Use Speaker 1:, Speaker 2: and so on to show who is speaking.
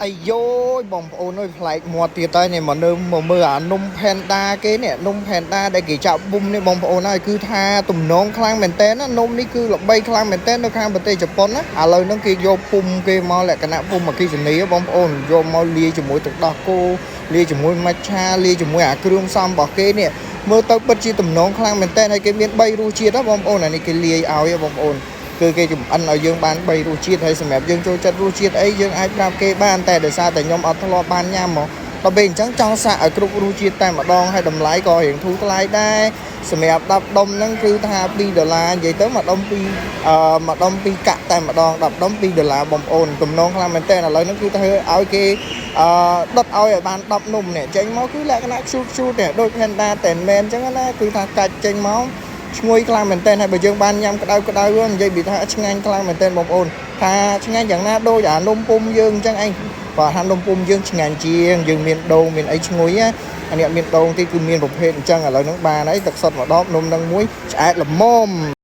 Speaker 1: អាយ៉ូយបងប្អូនអើយប្លែកមាត់ទៀតហើយនេះមកនៅមកមើលអានំ Panda គេនេះនំ Panda ដែលគេចាក់បុំនេះបងប្អូនហើយគឺថាទំនងខ្លាំងមែនតើណានំនេះគឺល្បីខ្លាំងមែនតើនៅខាងប្រទេសជប៉ុនណាឥឡូវហ្នឹងគេយកពុំគេមកលក្ខណៈពុំអគ្គិសនីបងប្អូនយកមកលាយជាមួយទឹកដោះគោលាយជាមួយមច្ឆាលាយជាមួយអាគ្រឿងផ្សំរបស់គេនេះមើលទៅពិតជាទំនងខ្លាំងមែនតើហើយគេមាន3រសជាតិណាបងប្អូនអានេះគេលាយឲ្យបងប្អូន គឺគេចំអិនឲ្យយើងបាន3រសជាតិហើយសម្រាប់យើងចូលចិត្តរសជាតិអីយើងអាចប្រាប់គេបានតែដោយសារតែខ្ញុំអត់ធ្លាប់បានញ៉ាំហ្មងដល់ពេលអញ្ចឹងចង់សាកឲ្យគ្រប់រសជាតិតែម្ដងហើយតម្លៃក៏រៀងធូរថ្លៃដែរសម្រាប់10ដុំហ្នឹងគឺថា2ដុល្លារនិយាយទៅមួយដុំ2អឺមួយដុំ2កាក់តែម្ដង10ដុំ2ដុល្លារបងប្អូនទំនងខ្លាំងមែនតើឥឡូវហ្នឹងគឺធ្វើឲ្យគេអឺដុតឲ្យឲ្យបាន10នំនេះចេញមកគឺលក្ខណៈខ្ជូតខ្ជូតនេះដូច Panda តែមែនអញ្ចឹងណាគឺថាកាច់ចេញមក ឈ្ងុយខ្លាំងមែនទែនហើយបើយើងបានញ៉ាំក្តៅក្តៅនិយាយពីថាឆ្ងាញ់ខ្លាំងមែនទែនបងប្អូនថាឆ្ងាញ់យ៉ាងណាដូចអានំពុំយើងអញ្ចឹងឯងបើថានំពុំយើងឆ្ងាញ់ជាងយើងមានដូងមានអីឈ្ងុយណាអានេះអត់មានដូងទេគឺមានប្រភេទអញ្ចឹងឥឡូវហ្នឹងបានហើយទឹកសុទ្ធមួយដបនំនឹងមួយឆ្អែតល្មម។